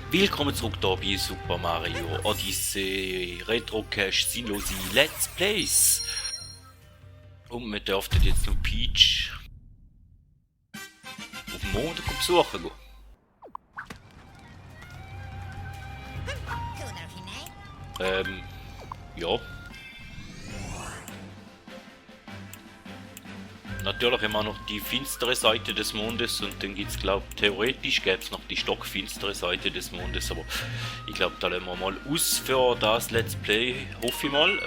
Willkommen zurück hier bei Super Mario Odyssey Retro Cache Sinnlose Let's Plays. Und wir dürften jetzt noch Peach auf dem Mond besuchen gehen. Ja. Natürlich haben wir noch die finstere Seite des Mondes und dann gibt es, glaube ich, theoretisch gäbe es noch die stockfinstere Seite des Mondes, aber ich glaube, da lassen wir mal aus für das Let's Play, hoffe ich mal.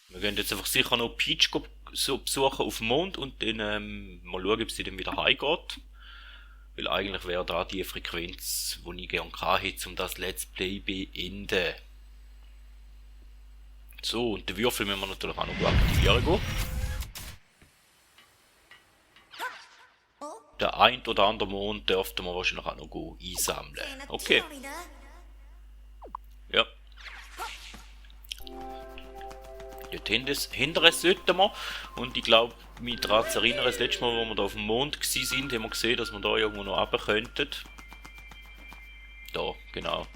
Wir werden jetzt einfach sicher noch Peach besuchen auf dem Mond und dann mal schauen, ob sie dann wieder heimgeht. Weil eigentlich wäre da die Frequenz, die ich gerne hätte, um das Let's Play beenden. So, und den Würfel müssen wir natürlich auch noch aktivieren gehen. Der ein oder andere Mond dürften wir wahrscheinlich auch noch einsammeln. Okay. Ja. Dort hinterher sollten wir. Und ich glaube, mich daran zu erinnern, das letzte Mal, wo wir da auf dem Mond waren, haben wir gesehen, dass wir da irgendwo noch runter könnten. Da, genau.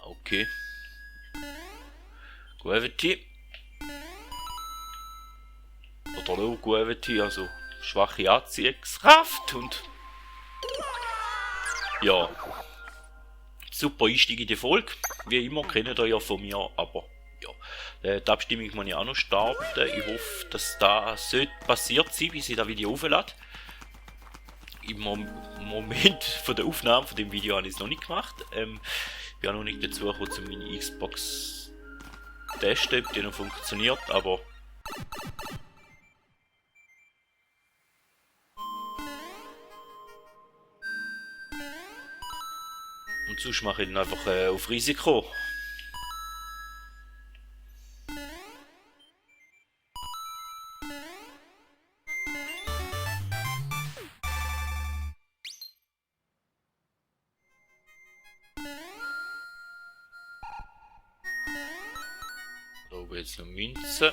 Okay. Gravity. Oder Low Gravity, also schwache Anziehungskraft und ja. Super Einstieg in die Folge. Wie immer, kennt ihr ja von mir, aber ja. Die Abstimmung muss ich auch noch starten. Ich hoffe, dass das sollte passiert sein, bis ich das Video auflade. Im Moment von der Aufnahme von dem Video habe ich es noch nicht gemacht. Ich habe noch nicht dazu gekommen, um meine Xbox zu testen, ob die noch funktioniert, aber und sonst mache ich dann einfach auf Risiko. Da oben jetzt noch Münzen.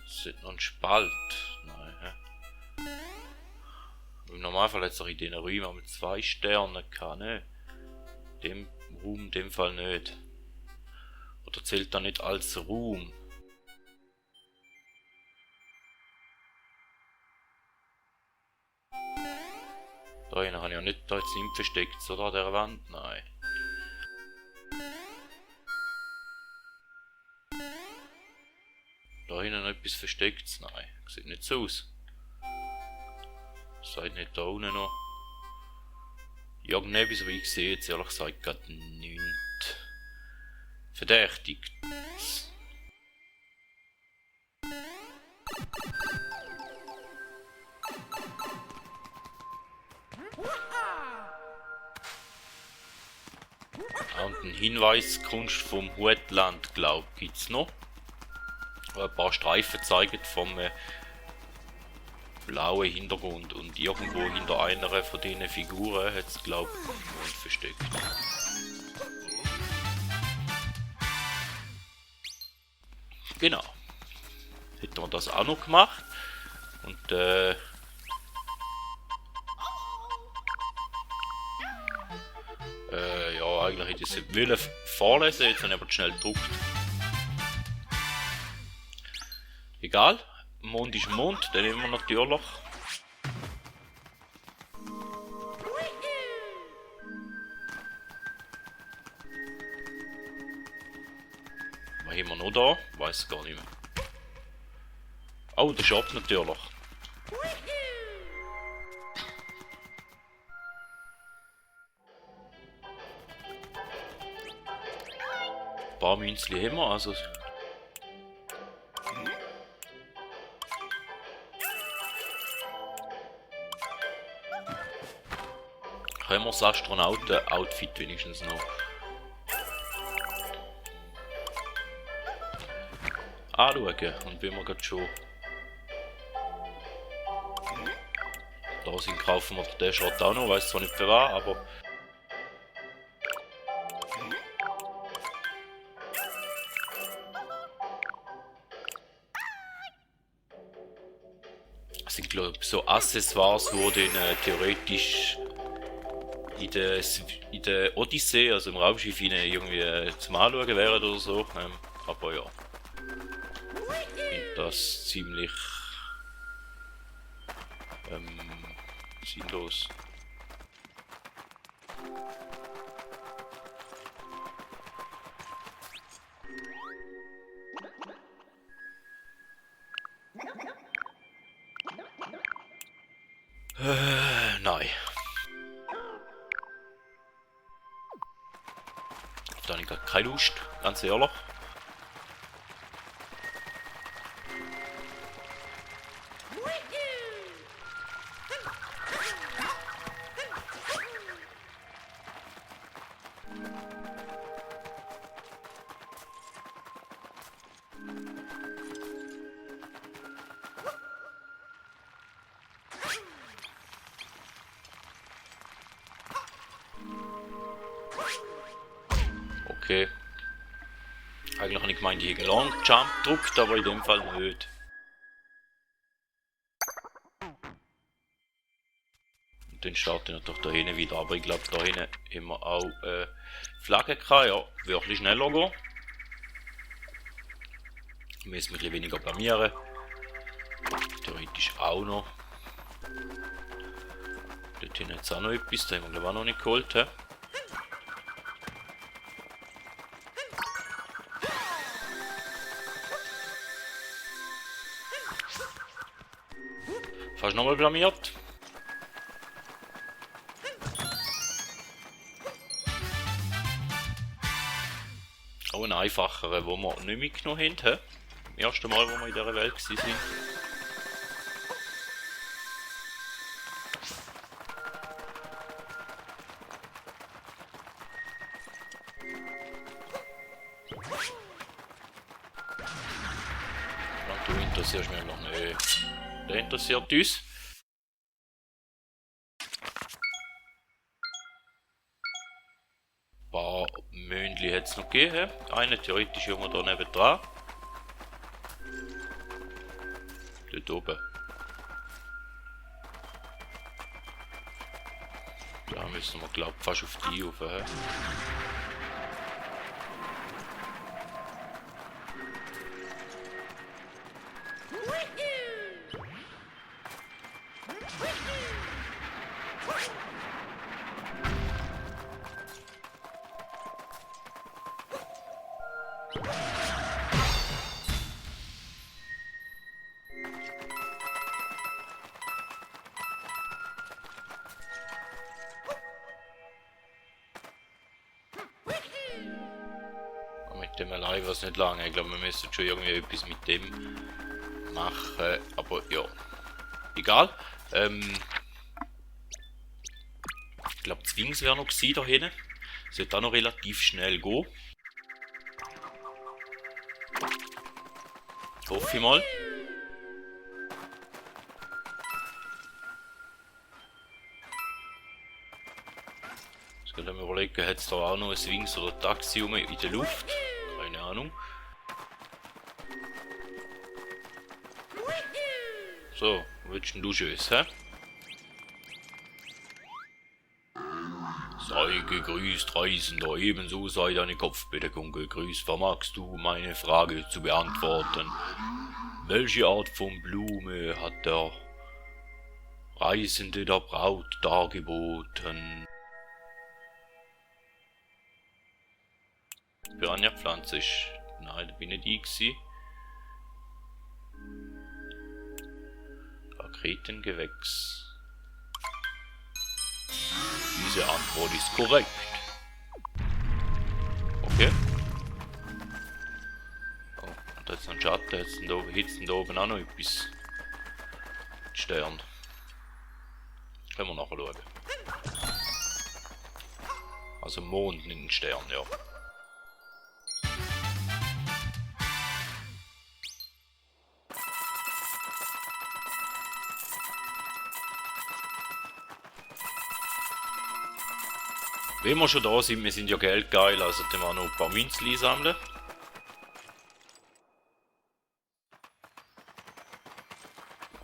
Das ist noch ein Spalt. Nein, hä? Im Normalfall hat es auch in diesen Räumen mit 2 Sternen gehabt, ne? Dem Raum in dem Fall nicht. Oder zählt da nicht als Raum? Da hinten habe ich ja nicht da jetzt nicht versteckt, oder an der Wand? Nein. Da hinten noch etwas Verstecktes? Nein. Sieht nicht so aus. Seid nicht da unten noch. Irgendetwas, aber ich sehe jetzt ehrlich gesagt gerade nichts verdächtigt. Und ein Hinweiskunst vom Hutland, glaube ich, gibt es noch. Wo ein paar Streifen zeigen vom blauen Hintergrund und irgendwo hinter einer von diesen Figuren hat es, glaube ich, einen Mond versteckt. Genau. Hätten wir das auch noch gemacht. Und ja, eigentlich hätte ich es wollen vorlesen, jetzt habe ich aber schnell gedruckt. Egal, Mond ist Mond, den nehmen wir natürlich. Was haben wir noch da? Weiß gar nicht mehr. Oh, der Shop natürlich. Ein paar Münzli haben wir, also. Können wir das Astronauten-Outfit wenigstens noch anschauen. Und wenn wir gerade schon da sind, kaufen wir den Shot auch noch. Weiß zwar nicht für was, aber Das sind, glaube ich, so Accessoires, die dann theoretisch in der Odyssee, also im Raumschiff, irgendwie zum Anschauen wären oder so. Aber ja, ich finde das ziemlich sinnlos. Nein. Da habe ich keine Lust, ganz ehrlich. Okay. Eigentlich habe ich gemeint, ich hätte Long Jump gedrückt, aber in dem Fall nicht. Und dann starten wir doch da hinten wieder, aber ich glaube, da hinten haben wir auch Flagge gehabt, ja, wird ein bisschen schneller gehen. Ich muss mich ein bisschen weniger blamieren. Theoretisch auch noch. Dort hinten jetzt auch noch etwas, da haben wir glaube ich auch noch nicht geholt. He? Fast nochmal blamiert. Auch ein einfacherer, wo wir nicht mitgenommen haben. He? Das erste Mal, wo wir in dieser Welt waren. Du interessierst mich noch nicht. Der interessiert uns. Ein paar Mündli hätte es noch gegeben. Eine theoretisch irgendwo da neben dran. Dort oben. Da müssen wir, glaube ich, fast auf die rauf. He? Mit dem allein was nicht lange. Ich glaube, wir müssen schon irgendwie etwas mit dem machen. Aber ja. Egal. Ich glaube, die Wings wäre noch gewesen da hinten. Sollte auch noch relativ schnell gehen. Hoffe ich mal. Jetzt können wir überlegen, hat es da auch noch ein Wings oder ein Taxi in der Luft? Keine Ahnung. So, willst denn du Tschüss, hä? Sei gegrüßt, Reisender, ebenso sei deine Kopfbedeckung gegrüßt. Vermagst du meine Frage zu beantworten? Welche Art von Blume hat der Reisende der Braut dargeboten? Piranha-Pflanze ist... Nein, da bin nicht ich gewesen. Raketengewächs. Diese Antwort ist korrekt. Okay. Oh, und da ist noch ein Schatten, jetzt da oben auch noch etwas. Stern. Können wir nachher schauen. Also Mond, nicht ein Stern, ja. Wenn wir schon da sind, wir sind ja geldgeil, also dann wir noch ein paar Münzli sammeln.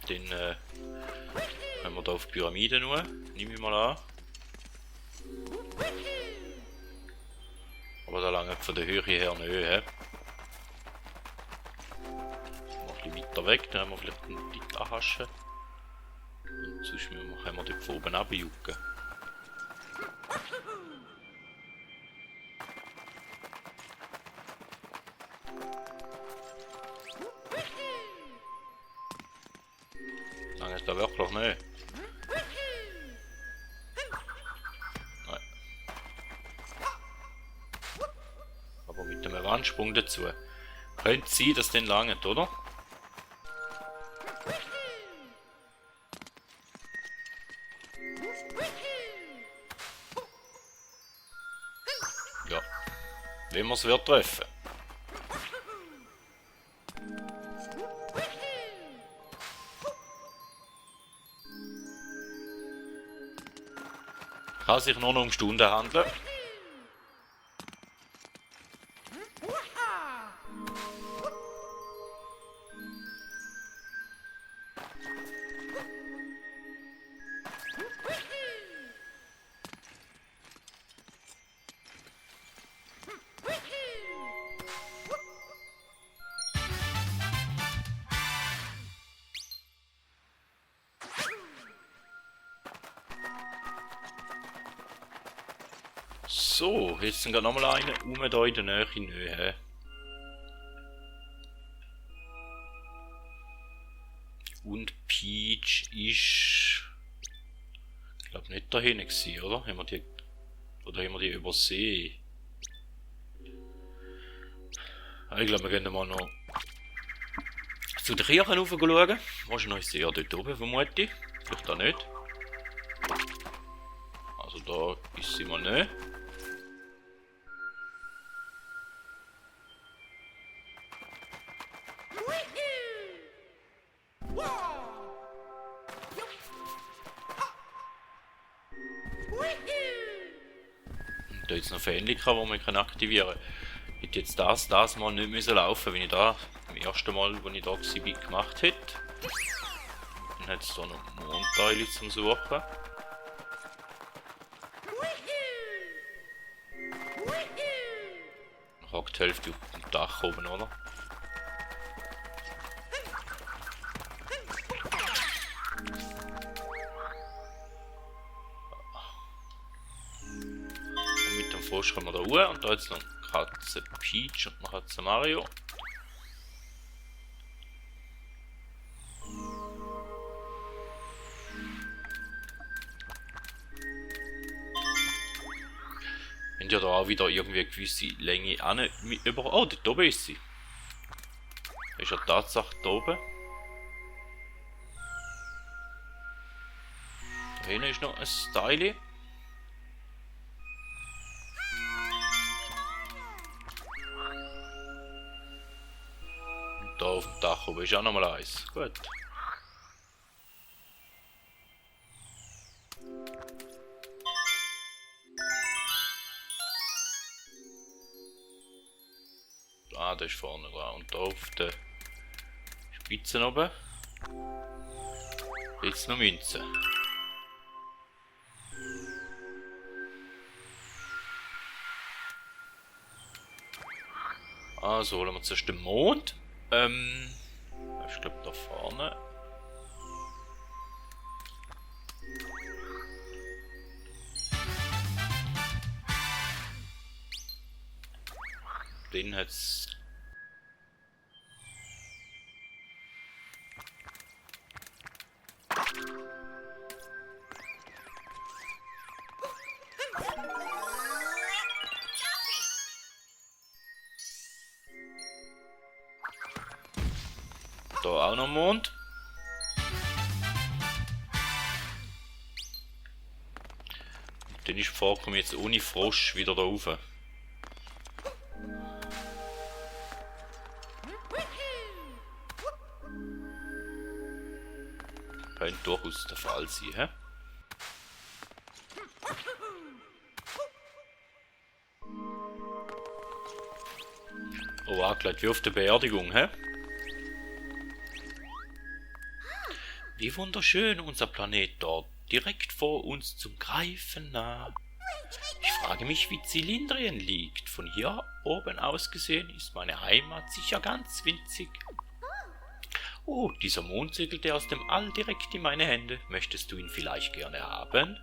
Dann hier auf die Pyramide nur. Nehme ich mal an. Aber da lange von der Höhe her nicht, hä? Noch ein bisschen weiter weg, dann haben wir vielleicht einen Bit anhaschen. Und sonst können wir dort von oben runterjucken. Lange ist da wirklich nicht. Nein. Aber mit dem Wandsprung dazu. Könnte sein, dass den langt, oder? Ja. Wenn wir es wird treffen. Kann sich nur noch um Stunden handeln. So, jetzt sind gerade nochmal eine da in der Nähe. Und Peach ist... Ich glaube nicht dahin gewesen, oder? Haben wir die übersehen? Ich glaube, wir gehen mal noch zu der Kirche rauf schauen. Wahrscheinlich ist sie ja dort oben, vermute ich. Vielleicht auch nicht. Also da ist sie mal nicht. Da jetzt noch Fähnchen, die man aktivieren kann. Ich hätte jetzt das mal nicht müssen laufen, wenn ich da beim ersten Mal, als ich da war, gemacht hätte. Dann hat es da noch Mondteile zum Suchen. Dann hakt die Hälfte auf dem Dach oben, oder? Frosch kommen wir da hoch und da jetzt noch Katze Peach und noch Katze Mario. Wenn ja da auch wieder irgendwie eine gewisse Länge an über. Oh, dort oben ist sie. Das ist ja Tatsache da oben. Da hinten ist noch ein Style. Da auf dem Dach oben ist auch nochmal eins. Gut. Ah, das ist vorne dran. Und da auf der Spitze oben jetzt noch Münzen. Also holen wir zuerst den Mond. Ich glaube da vorne. Den hat's. Da auch noch Mond. Dann ist vorkommen jetzt ohne Frosch wieder da rauf. Könnte durchaus der Fall sein, hä? Oh, angelegt wie auf der Beerdigung, hä? Wie wunderschön unser Planet dort, direkt vor uns zum Greifen nah. Ich frage mich, wie Zylindrien liegt. Von hier oben aus gesehen ist meine Heimat sicher ganz winzig. Oh, dieser Mond segelte aus dem All direkt in meine Hände. Möchtest du ihn vielleicht gerne haben?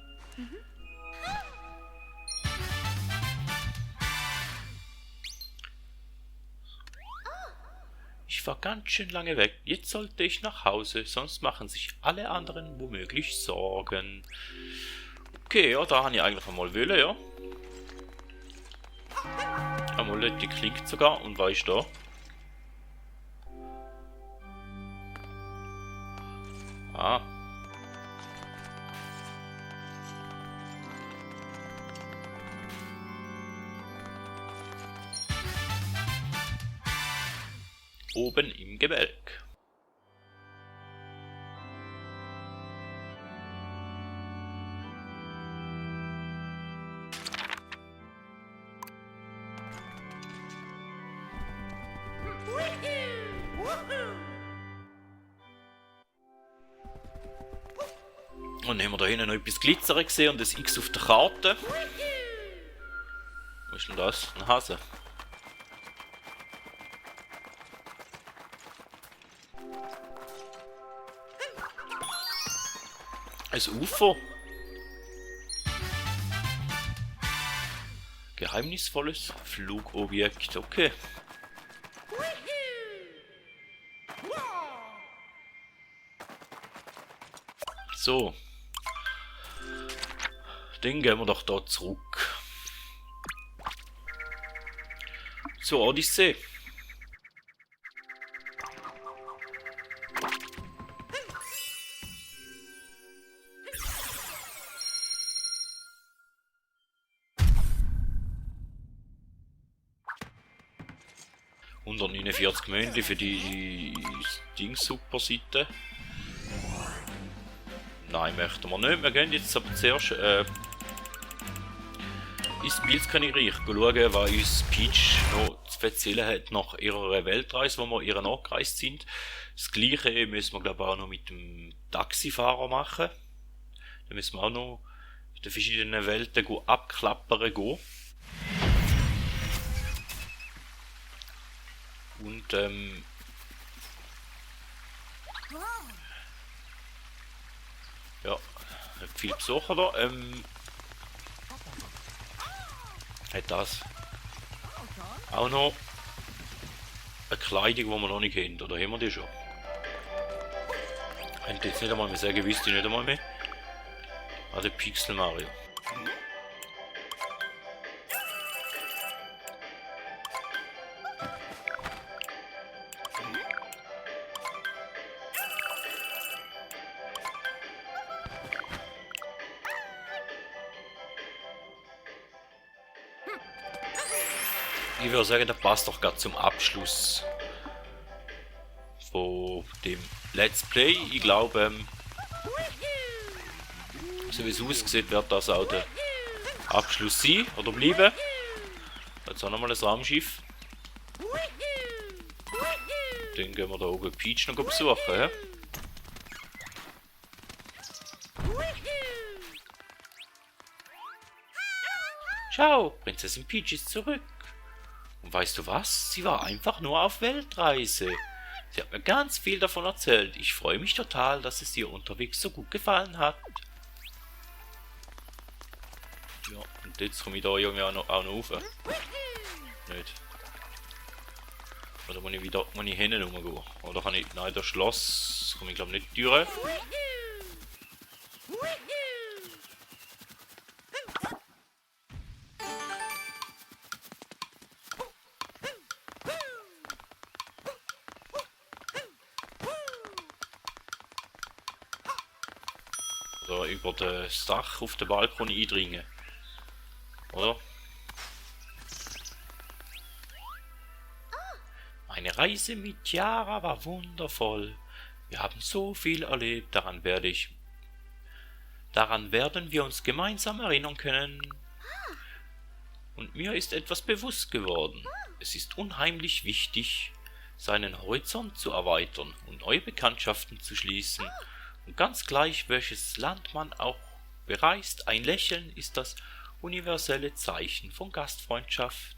Ich war ganz schön lange weg. Jetzt sollte ich nach Hause, sonst machen sich alle anderen womöglich Sorgen. Okay, ja, da habe ich eigentlich einmal wollen, ja. Amulett, die klingt sogar. Und was ist da? Ah. Oben im Gebälk. Und haben wir da hinten noch etwas glitzern gesehen und das X auf der Karte. Was ist denn das? Ein Hase. Ein UFO. Geheimnisvolles Flugobjekt, okay. So. Dann gehen wir doch da zurück. Zur Odyssee. Und 49 Mönche für die Dings-Super-Seite. Nein, möchten wir nicht. Wir gehen jetzt aber zuerst ins Pilzkönigreich schauen, was uns Peach noch zu erzählen hat nach ihrer Weltreise, wo wir ihr nachgereist sind. Das gleiche müssen wir glaube ich auch noch mit dem Taxifahrer machen. Da müssen wir auch noch in den verschiedenen Welten abklappern gehen. Und ja, hat viel Besucher da. Hat das auch noch eine Kleidung, die wir noch nicht kennen, oder haben wir die schon? Ich könnte jetzt nicht einmal mehr sagen, wüsste ich nicht einmal mehr. Ah, der Pixel Mario. Ich würde sagen, das passt doch gerade zum Abschluss von dem Let's Play. Ich glaube, so wie es aussieht, wird das auch der Abschluss sein oder bleiben. Jetzt auch nochmal ein Raumschiff. Dann gehen wir da oben Peach noch besuchen. He? Schau, Prinzessin Peach ist zurück. Und weißt du was? Sie war einfach nur auf Weltreise. Sie hat mir ganz viel davon erzählt. Ich freue mich total, dass es ihr unterwegs so gut gefallen hat. Ja, und jetzt komme ich da irgendwie auch noch rauf. Nicht. Oder muss ich hinten rumgehen? Oder kann ich... Nein, das Schloss komme ich glaube nicht durch. Oder über das Dach auf den Balkon eindringen. Oder? Meine Reise mit Tiara war wundervoll. Wir haben so viel erlebt, daran werden wir uns gemeinsam erinnern können. Und mir ist etwas bewusst geworden. Es ist unheimlich wichtig, seinen Horizont zu erweitern und neue Bekanntschaften zu schließen. Und ganz gleich, welches Land man auch bereist, ein Lächeln ist das universelle Zeichen von Gastfreundschaft.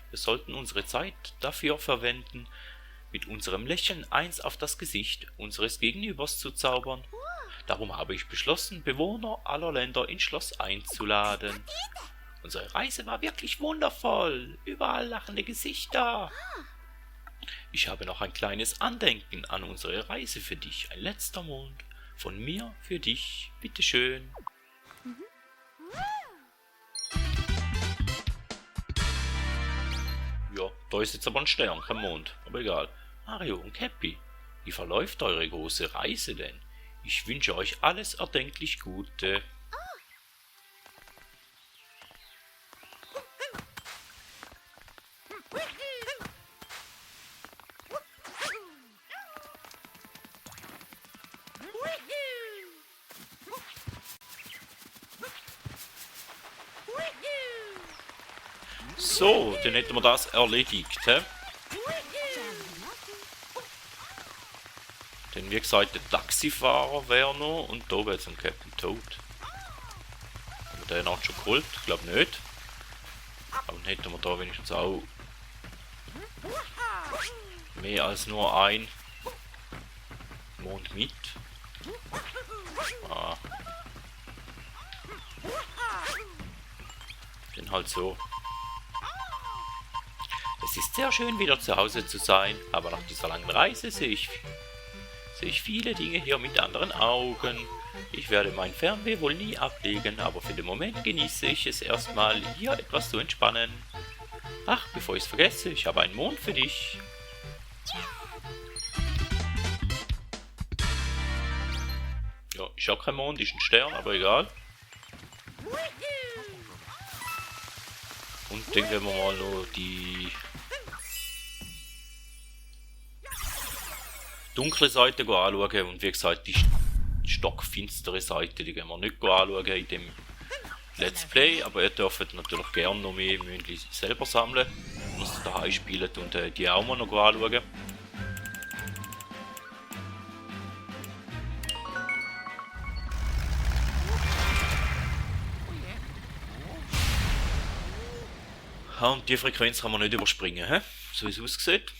Wir sollten unsere Zeit dafür verwenden, mit unserem Lächeln eins auf das Gesicht unseres Gegenübers zu zaubern. Darum habe ich beschlossen, Bewohner aller Länder ins Schloss einzuladen. Unsere Reise war wirklich wundervoll. Überall lachende Gesichter. Ich habe noch ein kleines Andenken an unsere Reise für dich. Ein letzter Mond. Von mir für dich. Bitteschön. Ja, da ist jetzt aber ein Stern, kein Mond. Aber egal. Mario und Cappy, wie verläuft eure große Reise denn? Ich wünsche euch alles erdenklich Gute. So, dann hätten wir das erledigt. He? Denn wie gesagt, der Taxifahrer wäre noch und da wäre jetzt ein Captain Toad. Haben wir den auch schon geholt? Ich glaube nicht. Aber dann hätten wir da wenigstens auch mehr als nur ein Mond mit. Ah. Dann halt so. Es ist sehr schön wieder zu Hause zu sein, aber nach dieser langen Reise sehe ich viele Dinge hier mit anderen Augen. Ich werde mein Fernweh wohl nie ablegen, aber für den Moment genieße ich es erstmal, hier etwas zu entspannen. Ach, bevor ich es vergesse, ich habe einen Mond für dich. Ja, ist auch kein Mond, ist ein Stern, aber egal. Und dann gehen wir mal noch die dunkle Seite anschauen und wie gesagt die stockfinstere Seite, die gehen wir nicht anschauen in dem Let's Play, aber ihr dürft natürlich gerne noch mehr Münzen selber sammeln, wenn ihr daheim spielt und die auch mal noch anschauen. Und die Frequenz kann man nicht überspringen, he? So wie es aussieht.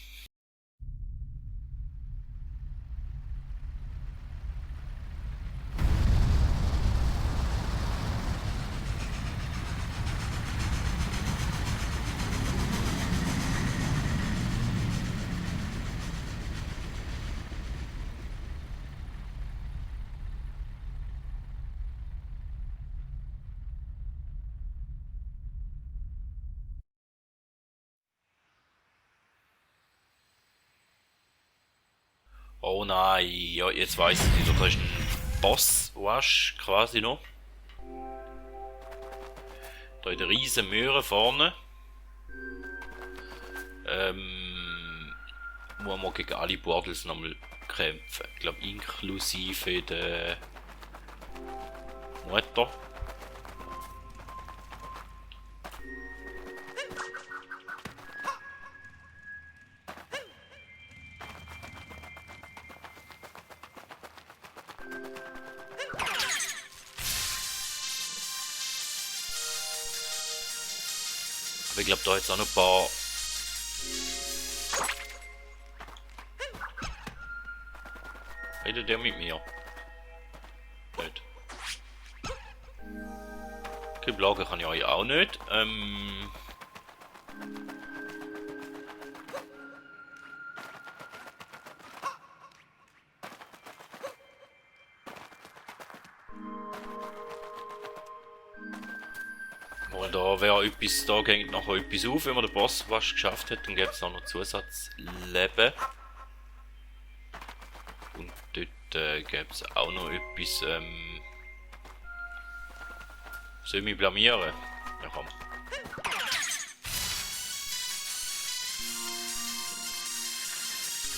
Oh nein, ja, jetzt weiss ich wieder, da ist ein Boss-Wash quasi noch. Da in der riesen Möhre vorne. Muss man gegen alle Bordels nochmal kämpfen. Ich glaube inklusive der Mutter. Aber ich glaube, da jetzt auch noch ein paar. Redet der mit mir? Nicht. Okay, Blagen kann ich euch auch nicht. Da wäre etwas, da geht nachher etwas auf, wenn man den Boss was geschafft hat, dann gibt es noch Zusatzleben. Und dort gäbe es auch noch etwas, soll ich mich blamieren? Ja, komm.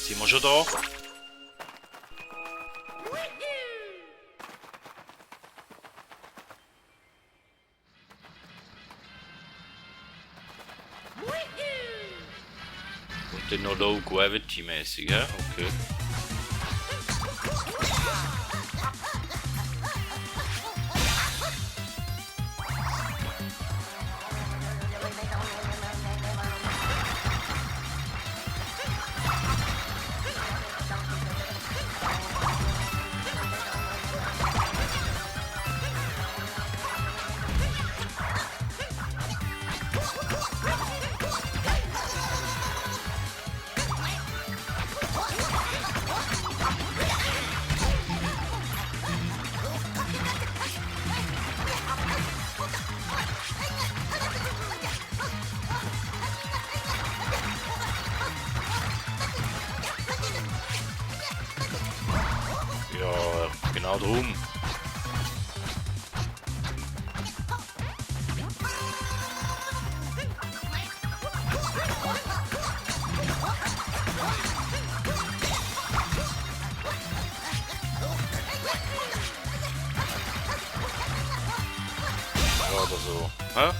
Sind wir schon da? Und dann noch Low Gravity mäßig, ja? Okay. Genau drum. Oder so. Hä?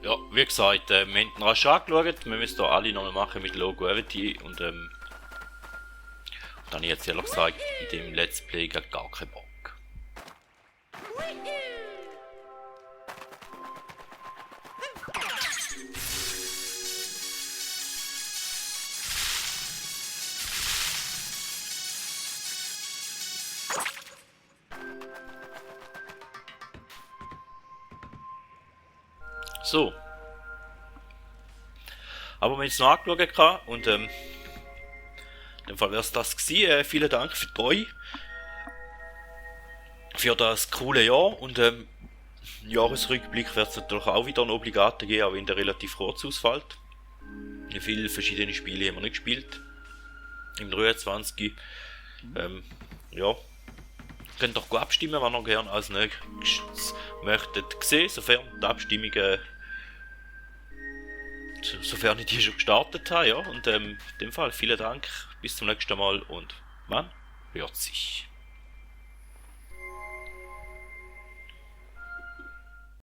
Ja, wie gesagt, wir haben ihn rasch angeschaut. Wir müssen da alle nochmal machen mit Low Gravity und dann habe ich jetzt ehrlich gesagt in dem Let's Play gar keinen Bock. So. Aber wir haben es noch angeschaut und in dem Fall wäre es das gewesen. Vielen Dank für euch. Für das coole Jahr und Jahresrückblick wird es natürlich auch wieder einen obligaten geben, auch wenn der relativ kurz ausfällt. Viele verschiedene Spiele haben wir nicht gespielt. Im 23. Ja. Könnt doch abstimmen, wenn ihr gerne als nächstes möchtet sehen, sofern die Abstimmungen sofern ich die schon gestartet habe, ja. Und in dem Fall vielen Dank, bis zum nächsten Mal und man hört sich.